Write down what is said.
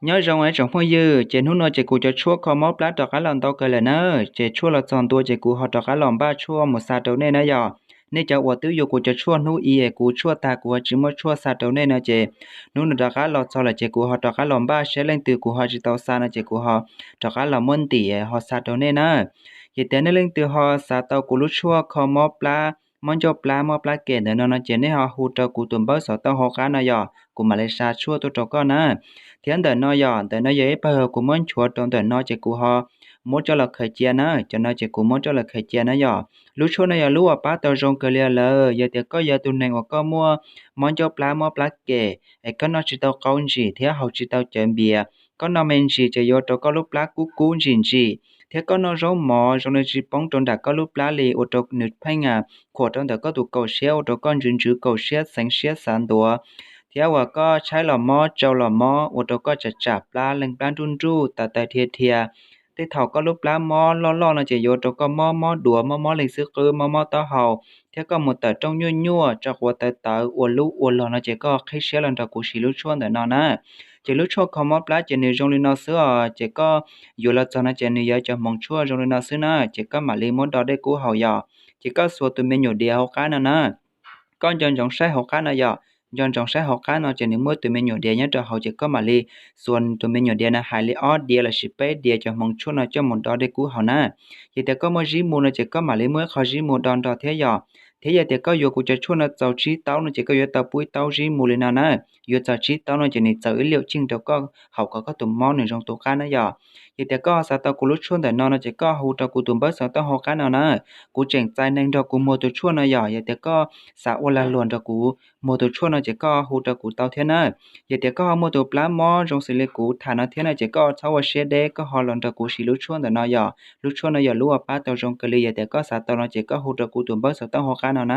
Nyob zoo ib tsoom phooj ywg, ces hnub no ces kuv cov tshuaj kho mob plab rov qab los ntau kawg lawm na. Ces tshuaj los txog ntua ces kuv ho rov qab los npaj tshuaj mus xa rau nej na yom. Nej cov uas twb yuav kuv cov tshuaj hnub i es kuv tshuaj tag kuv ho tsis muaj tshuaj xa rau nej no ces hnub no rov qab los txog lawm ces kuv ho rov qab los npaj, saib leej twg kuv ho tsis tau xa no ces kuv ho rov qab los muab ntim ho xa rau nej na. Ces tias nej leej twg ho xav tau kuv lub tshuaj kho mob plab, mob ncauj plab, mob plab kem ntawm no no ces nej ho hu rau kuv tus npawb xov tooj hauv qab no yom, kuv mam li xa tshuaj tuaj rau koj na. Thiab ntawm no yom, ntawm no yog ib pawg kuv muab nchuav rau ntawm no ces kuv ho muab coj los khaws cia na. Cov no ces kuv muab coj los khaws cia na yom. Lub tshuaj no yog lub uas pab tau zoo kawg li lawm. Yog tias koj yog tus neeg uas koj muaj mob ncauj plab, mob plab kem es koj noj tsis tau qau ntsim thiab haus tsis tau cawv npias, koj noj me ntsis ces yuav rau koj lub plab kub kub ntsim ntsim, thiab koj noj zaub mov zoo li tsis poob rau nram koj lub plab li ua rau nws pheej khuam rau ntawm koj tus kaum siab ua rau koj ntsws ntsws kaum siab, xeev siab, xav ntuav, thiab uas koj tshaib los mob, tsau los mob, ua rau koj tsam tsam plab, leeg plab nruj nruj, taws taws dhia dhia. Tej thaum koj lub plab mob loj loj no ces yuav rau koj mob mob duav, mob mob leeg xwb qwb, mob mob taub hau, thiab koj mus tawm rooj nyuaj nyuaj, tso quav tawv tawv, ua lub ua log no ces koj qhib siab los nrog kuv siv lub tshuaj ntawm no na. Ces lub tshuaj kho mob plab ces nws zoo li no xwb os, ces koj yuav los txog no ces nws yog cov hmoov tshuaj zoo li no xwb na, ces koj mam li muab do dej kub haus yom. Ces koj xuas tus me nyuam diav hauv qab no na. Koj nco ntsoov saib hauv qab no yom, nco ntsoov saib hauv qab no ces nws muaj tus me nyuam diav nyob rau hauv ces koj mam li xuas tus me nyuam diav no hais li ob diav lossis peb diav cov hmoov tshuaj no coj mus do dej kub haus na. Yog tias koj muaj zib mu no ces koj mam li muaj ib qho zib mu do nrog thiab yom. Thiab yog tias koj yuav kuv cov tshuaj no txaus tsib taub no ces koj yuav tau pub ib taub zib mu li no na. Yuav txaus tsib taub no ces nws txaus ib liam ceg rau koj haus kom koj tus mob nws zoo tu qab na yom. Yog tias koj xav tau kuv lub tshuaj ntawm no no ces koj hu rau kuv tus npawb xov tooj hauv qab no na. Kuv tseem txais neeg nrog kuv muag tus tshuaj no yom. Yog tias koj xav ua lag luam nrog kuv muag tus tshuaj no ces koj hu rau kuv tau thiab na. Yog tias koj ho muaj tus plab mob zoo xws li kuv tham no thiab no ces koj txhob ua siab deb, koj ho los nrog kuv siv lub tshuaj ntawm no yom. Lub tshuaj no yog lub uas pab tau zoo kawg li, yog tias koj xav tau no ces koj hu rau kuv tus npawb xov tooj hauv qab no na.